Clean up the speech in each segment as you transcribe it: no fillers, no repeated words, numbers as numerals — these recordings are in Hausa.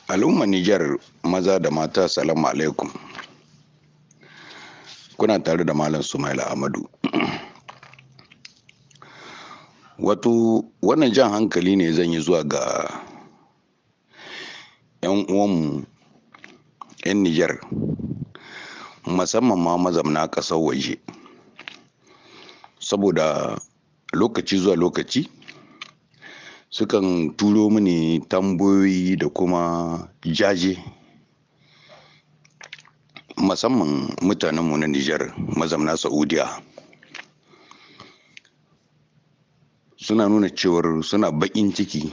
Al'ummar Nijar, maza da mata, salamu alaikum. Kuna tare da Malam Sumaila Amadu. Wato wannan jan hankali ne zan yi zuwa ga 'yan uwanmu 'yan Nijar, musamman ma mazamna ƙasar waje. Saboda lokaci zuwa lokaci sukan turo mini tambayoyi da kuma jaje, musamman mutanenmu na Nijar mazamna Saudiya. Suna nuna cewar suna baƙin ciki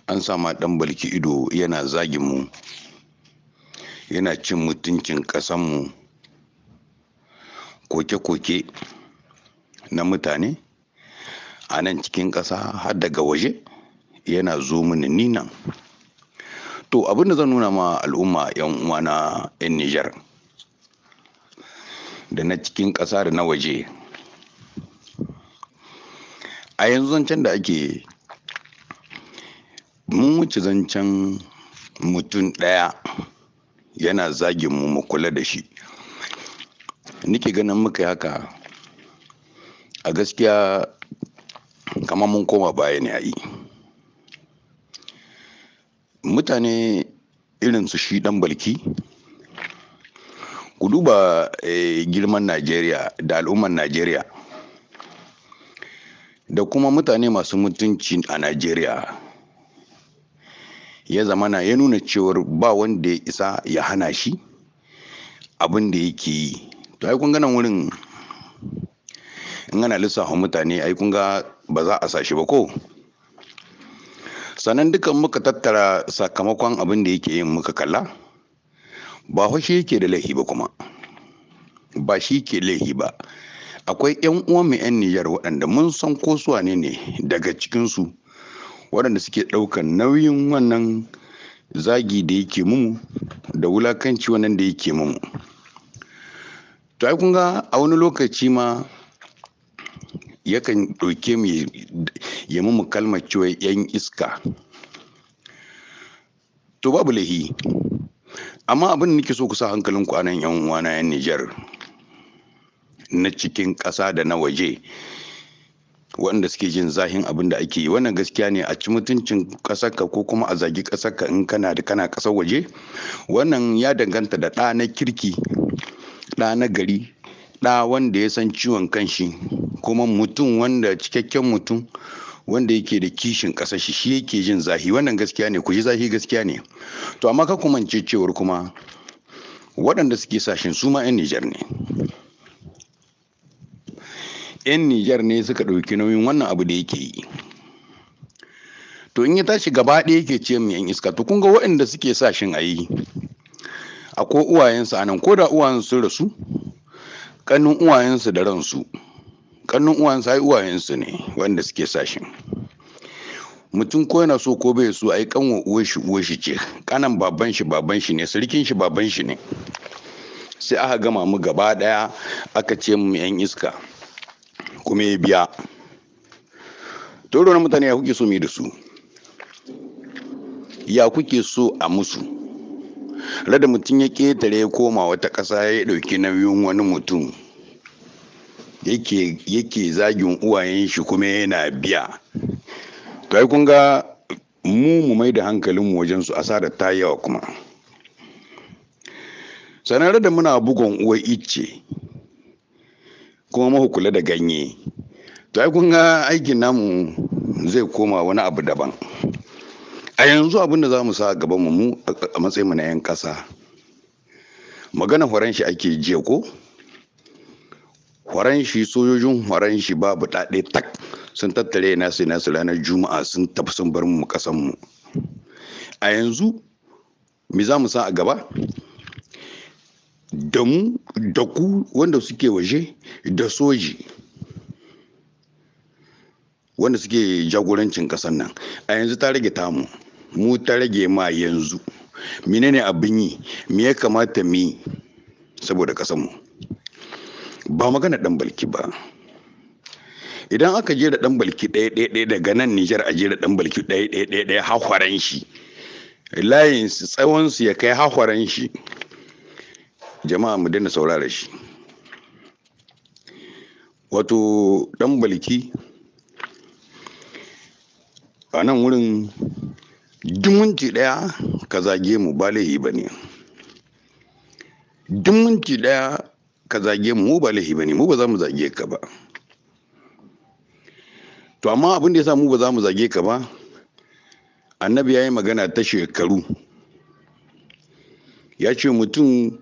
an sama ɗan balki ido yana zagin mu, yana cin mutuncin ƙasanmu, koke-koke na mutane a nan cikin ƙasa har daga waje yana zo mini ni nan. To, abin da zan nuna ma al'umma 'yan uwana 'yan Nijar da na cikin ƙasa da na waje, a yanzu zancen da ake, mun wuce zancen mutum ɗaya yana zagin mu mu kula da shi. Nike ganin muka yi haka a gaskiya kamar mun koma baya ne a yi. Mutane irin su shi ɗan balki, ku duba girman Najeriya da al'ummar Najeriya da kuma mutane masu mutunci a Najeriya. Ya zamana ya nuna cewar ba wanda ya isa ya hana shi abin da yake yi. To, ai kun ga nan wurin in ana lissafa mutane, ai kun ga ba za a sa shi ba ko? Sannan dukan muka tattara sakamakon abin da yake yin muka kalla, ba fa shi yake da laifi ba kuma. Ba shi ke laifi ba. Akwai 'yan uwanmu 'yan Nijar waɗanda mun san ko su wane ne daga cikinsu waɗanda suke ɗaukan nauyin wannan zagi da yake mumu da wulakanci wannan da yake mumu. To, ai kun ga a wani lokaci ma yakan ɗauke mu ya mumu kalmar cewa 'yan iska. To, babu laifi. Amma abin da nake so ku sa hankalinku a nan, 'yan uwana 'yan Nijar na cikin ƙasa da na waje, waɗanda suke jin zahin abin da ake yi, wannan gaskiya ne, a ci mutuncin ƙasarka ko kuma a zagi ƙasarka in kana da kana ƙasar waje, wannan ya danganta da ɗa na kirki, ɗa na gari, ɗa wanda ya san ciwon kanshi, kuma mutum wanda cikakken mutum wanda yake da kishin ƙasar shi, shi yake jin zahi. Wannan gaskiya ne, ku ji zahi gaskiya ne. To, amma kar ku mance cewar kuma waɗanda suke sashin su ma 'yan Nijar ne. 'Yan Nijar ne suka ɗauki nauyin wannan abu da yake yi. To, in ya tashi gaba ɗaya yake ce mu 'yan iska, to kun ga waɗanda suke sashin a yi, akwai uwayensu a nan, ko da uwayensu sun rasu, ƙannun uwayensu da ransu, ƙannun uwayensu ai uwayensu ne waɗanda suke sashin. Mutum ko yana so ko bai so, ai ƙanwar uwar shi uwar shi ce, ƙanan baban shi baban shi ne, sirikin shi baban shi ne. Sai aka gama mu gaba ɗaya aka ce mu 'yan iska, kuma ya biya. To, irin mutane ya kuke so mu yi da su? Ya kuke so a musu? Rada mutum ya ƙetare ya koma wata ƙasa ya ɗauki nauyin wani mutum yake zagin uwayen shi kuma yana biya. To, ai kun ga mu mai da hankalinmu wajen su, asarar ta yawa kuma. Sannan rada muna bugun uwar icce kuma muka kula da ganye. To, ai kun ga aikin namu zai koma wani abu daban. A yanzu abin da za mu sa a gabanmu mu a matsayinmu na 'yan ƙasa, magana horon shi ake jiya ko? Horon shi, sojojin horon shi babu ɗaɗe tak sun tattare nasu nasu ranar Juma'a sun tafi sun bar mu ƙasanmu. A yanzu me za mu sa a gaba? Da mu da ku wanda suke waje da soji wanda suke jagorancin ƙasar nan, a yanzu ta rage tamu, mu ta rage ma yanzu. Menene abin yi? Me ya kamata mu yi saboda ƙasarmu? Ba magana ɗan balki ba. Idan aka jera ɗan balki ɗaya ɗaya ɗaya daga nan Nijar, a jera ɗan balki ɗaya ɗaya ɗaya ɗaya har horon shi, Layin su tsawon su ya kai hahwaran shi. Jama'a mu daina saurara shi. Wato dan balki a nan wurin duk minti ɗaya ka zage mu ba laihi ba ne. Duk minti ɗaya ka zage mu ba laihi ba ne, mu ba za mu zage ka ba. To amma abin da ya sa mu ba za mu zage ka ba, annabi ya yi magana ta shekaru. Ya ce mutum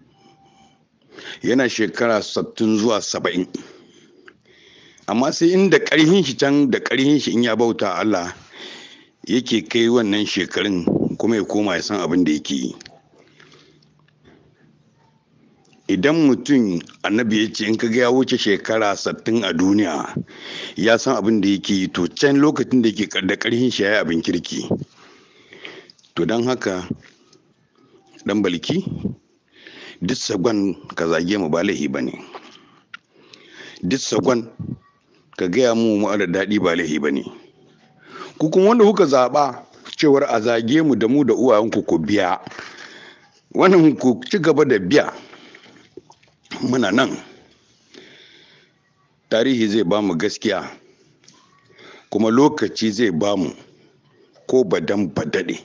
yana shekara 60 zuwa 70. Amma sai inda ƙarhin shi can da ƙarhin shi in ya bauta Allah yake kai wannan shekarun kuma ya koma ya san abin da yake yi. Idan mutum annabi ya ce in ka ga ya wuce shekara 60 a duniya ya san abin da yake yi, to can lokacin da yake da ƙarhin shi ya yi abin kirki. To don haka dan balki duk sagon ka zage mu ba laihi ba ne. Duk sagon ka gaya mu mara daɗi ba laihi ba ne. Ku kuma wanda kuka zaɓa cewar a zage mu da mu da uwayenku ku biya, wannan ku ci gaba da biya. Muna nan, tarihi zai ba mu gaskiya kuma lokaci zai ba mu ko badan badaɗe.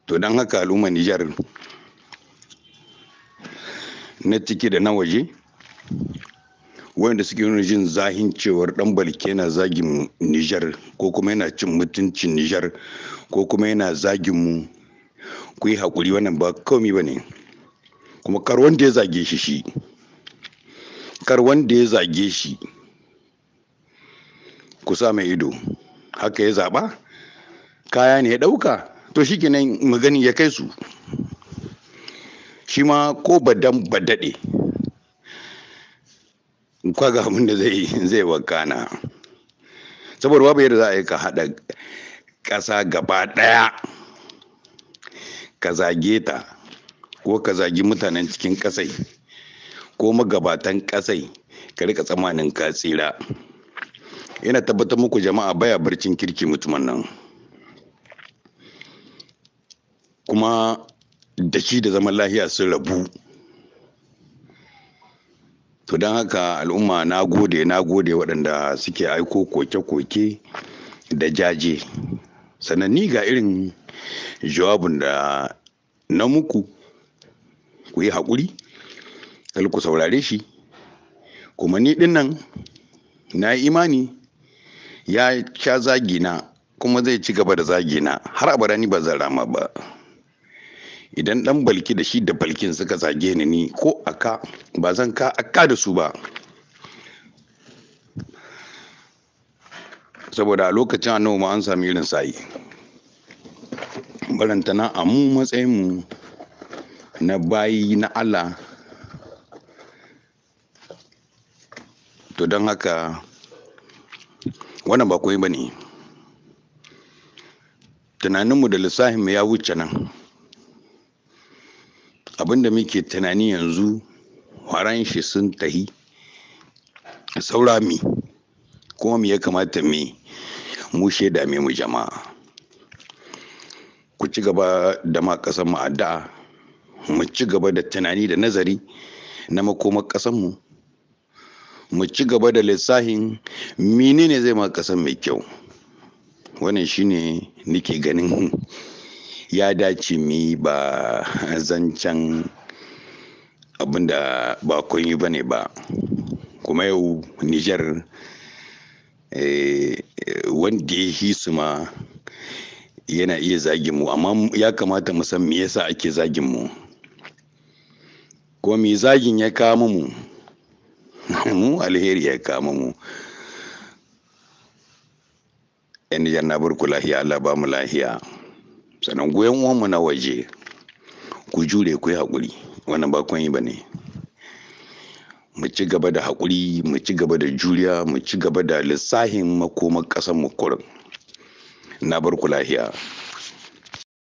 To don haka al'ummar Nijar na ciki da na waje wanda suke nuna jin zahin cewar dan balki yana zagin Nijar ko kuma yana cin mutuncin Nijar ko kuma yana zagin mu, ku yi haƙuri, wannan ba komi ba ne. Kuma kar wanda ya zage shi kar wanda ya zage shi ku sa mai ido. Haka ya zaɓa, kaya ne ya ɗauka, to shi kenan magani ya kai su. Shi ma ko badan badaɗe kwaga abin da zai wakana. Saboda babu yadda za a yi ka haɗa ƙasa gaba ɗaya ka zage ta ko ka zagi mutanen cikin ƙasai ko magabatan ƙasai ka rika tsammanin ka tsira. Ina tabbatar muku jama'a baya barcin kirki mutumin nan. Kuma da shi da zaman lahiya sun rabu. To don haka al'umma na gode waɗanda suke aiko koke-koke da jaje. Sannan ni ga irin jawabin da na muku, ku yi haƙuri, kar ku saurare shi. Kuma ni ɗin nan na yi imani ya sha zagina kuma zai ci gaba da zagina har abada, ni ba zan rama ba. Idan ɗan balki da shi da balkin suka zage ni ko aka ba zan ka aka da su ba. Saboda a lokacin annabi ma an sami irin sayi. Barantana a mu matsayin mu na bayi na Allah. To don haka wannan ba komai ba ne. Tunaninmu da lissafinmu ya wuce nan. Abin da muke tunani yanzu, waran shi sun tahi saura mi kuma me ya kamata mu shaida me mu jama'a. Ku ci gaba da ma ƙasar mu addu'a, mu ci gaba da tunani da nazari na makomar ƙasar mu, mu ci gaba da lissahin menene zai ma ƙasar mai kyau. Wannan shine nake ganin ya dace mu yi, ba zancen abin da ba kun yi ba ne ba. Kuma yau Nijar wanda ya hi su ma yana iya zagin mu, amma ya kamata mu san me yasa ake zagin mu. Ko me zagin ya kawo mu? Mu alheri ya kawo mu. Yan Nijar na barku lahiya, Allah ba mu lahiya. Sannan goyon uwanmu na waje, ku jure ku yi haƙuri, wannan ba kun yi ba ne. Mu ci gaba da haƙuri, mu ci gaba da juriya, mu ci gaba da lissahin makomar ƙasar mu kurin. Na barku lahiya.